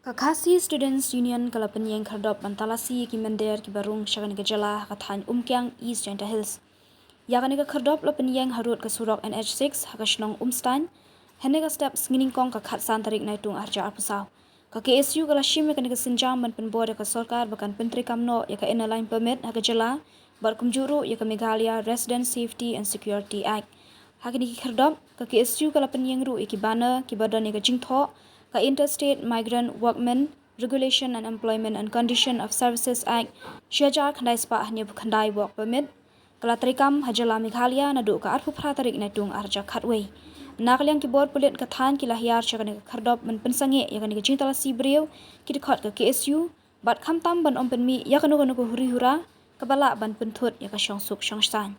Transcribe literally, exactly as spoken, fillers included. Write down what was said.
Ka Khasi Students Union ka la pynïeng khyrdop ban talasi ïa ki mynder kiba rung sha kane ka jylla ha ka thaiñ Umkiang, East Jaintia Hills. Ïa kane ka khyrdop la pynïeng harud ka surok N H six ha ka shnong Umstain, hynne ka step sngi Nyngkong ka khatsan tarik Naitung arhajar arphew saw. Ka K S U ka la shim ïa kane ka sienjam ban pynbor ïa ka sorkar ba kan pyntreikam noh ïa ka Inner Line Permit ha ka jylla, bad kumjuh ruh ïa ka Meghalaya Resident Safety and Security Act. Ha kine ki khyrdop, ka K S U ka la pynïeng ruh ïa ki banner kiba don ïa ka jingthoh, ka Interstate Migrant Workmen Regulation and Employment and Condition of Services Act, shi hajar khyndai spah hynñiewphew khyndai, Work Permit, ka la treikam ha jylla Meghalaya naduh ka arphew phra tarik Naitung arhajar khatwei. Na ka liang ki bor pulit ka thaiñ ki la hiar sha kane ka khyrdop ban pynsangeh ïa kane ka jingtalasi briew, ki dkhot ka K S U, bad khamtam ban ym pynmih ïa kano kano ka huri hura kaba lah ban pynthut ïa ka shongsuk shongsaiñ.